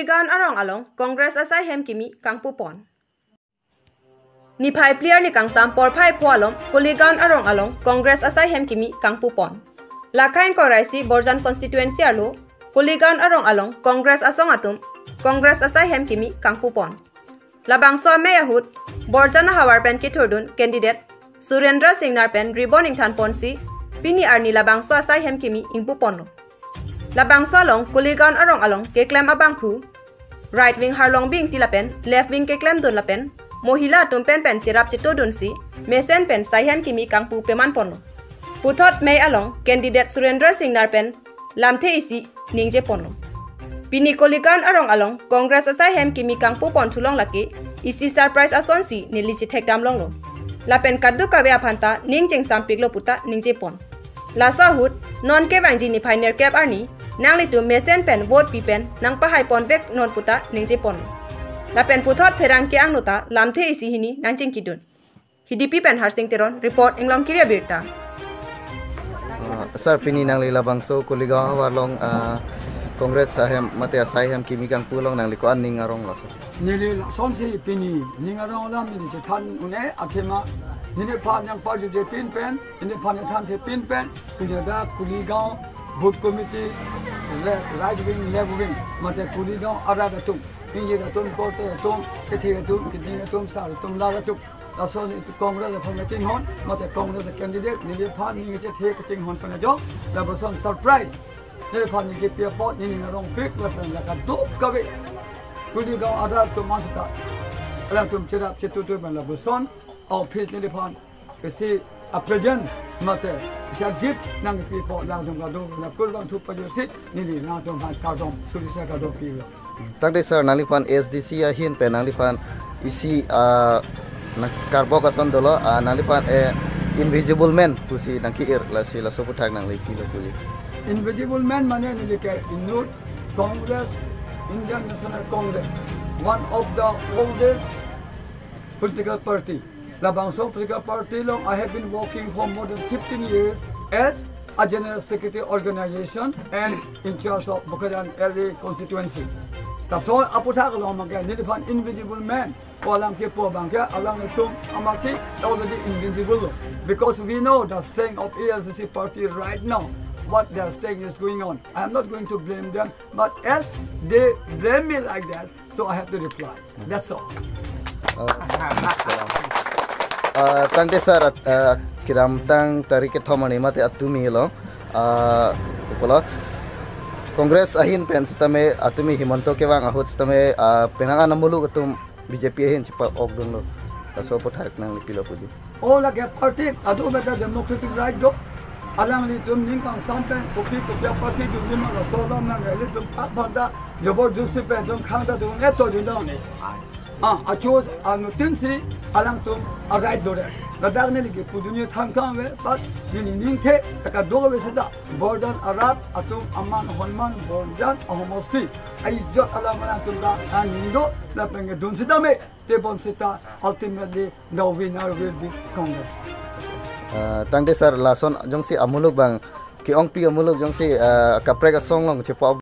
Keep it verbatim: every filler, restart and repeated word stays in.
Kuligaon arong along Congress asaihem kimi kangpupon. Niphai phli arni kangsam porphai pho alom Kuligaon arong along Congress asaihem kimi kangpupon. Lakha ingkoi ra isi Borjan constituency arlo Kuligaon arong along Congress asong atum Congress asaihem kimi kangpupon. Labangso amei ahut Borjan ahavar pen kethurdun candidate Surendra Singnar pen ribbon ingthanponsi pini arni labangso asaihem kimi ingpuponlo. Labangso along Kuligaon arong along keklem abangphu right wing Harlongbi Ingti lapen left wing keklemdun lapen mohila atum pen pen cherap chetodunsi mesen pen saihem kimi kangpu pemanponlo. Puthot mei along candidate Surendra Singnar pen lamthe isi ningjeponlo. Pini Kuligaon arong along Congress asaihem kimi kangpupon thulong lake isi surprise asonsi neli chethekdam longlo. Lapen kadokave aphanta ning chingsampiklo puta ningjepon. Laso ahut non kevangji niphai nerkep arni nanglitum mesen pen vote pi pen nangpahaiponvek non puta ningjeponlo. Lapen puthot pherangke angno ta lamthe isi hini nangchingkidun. Hidipi pen Harsing Teron, report Inglongkiri Abirta. Uh, sir, pini nangli labangso Kuligaon ahavar along uh, Congress ahem mate asaihem kimi kangpu along nangli ko-an ning arong lo, sir? Neli lasonsi pini ning arong alam neli chethan un-e, athema neliphan nangpajujepin pen, neliphan nangthantepin pen, pini dak Kuligaon booth committee, le- right wing, left wing, mate Kuligaon arat atum, ingjir atum, korte atum, kethe atum, kiding atum, sar atum, lar atum, lason itum Congress aphan kachinghon, mate Congress candidate neliphan ning chethe kachinghon pen ajok, lapuson surprise neliphan ningjepi apot neli ning arongpik lapen la kadokave Kuligaon arat atum masita alangtum cherap chetutui pen lapuson office neliphan isi a present mate isi a gift nangpi apot alangtum kadokave la kurvangthu pajirsi neli nangtum aphan kardom, suri suri kardom pilo. Tangte sir, nangliphan A S D C ahin pen nangliphan isi ah, nang karbok ason dolo, ah, nangliphan eh, invisible man pusi nangki-ir, lasi laso aputhak nangli pilo puji. Invisible man mane neli ke inut Congress, Indian National Congress, one of the oldest political party. Labangso political party along I have been working for more than fifteen years as a general secretary organization and in charge of Bokajan L A constituency. Laso aputhak along abangke neliphan invisible man pu alam kepu abangke alanglitum amatsi already invisible lo. Because we know the strength of A S D C party right now, what their strength is going on. I am not going to blame them, but as they blame me like that, so I have to reply. That's all. Ah, tangte sir, ah, kedamtang tarik kethom arni mate atumi lo. Ah, pulo. Congress ahin pen sitame atumi Himanta kevang ahut sitame ah, penang an amuluk atum B J P ahin chepa-okdunlo. Laso aputhak nangli pilo puji. O lake party adu beta democratic right do. Alanglitum ning kangsam pen kopi kopi party dunji ma laso alam nanglitum aphan ta jabardasti pen jong khang ta dun-e to jun dong ne. Ah, achos anutin si alangtum a right do re. Ladak neli kepudunji than kang ave, but neli ningthe ta kadokave seta Borjan arat atum aman honman Borjan ahomosti. Ai jot alam alangtum ta aning do lapen kedun seta me. Tebon seta ultimately the winner will be Congress. Ah, tangte sir, lason jongsi amuluk abang ke-ongpi amuluk jongsi ah, kaprek asong along chepa-ok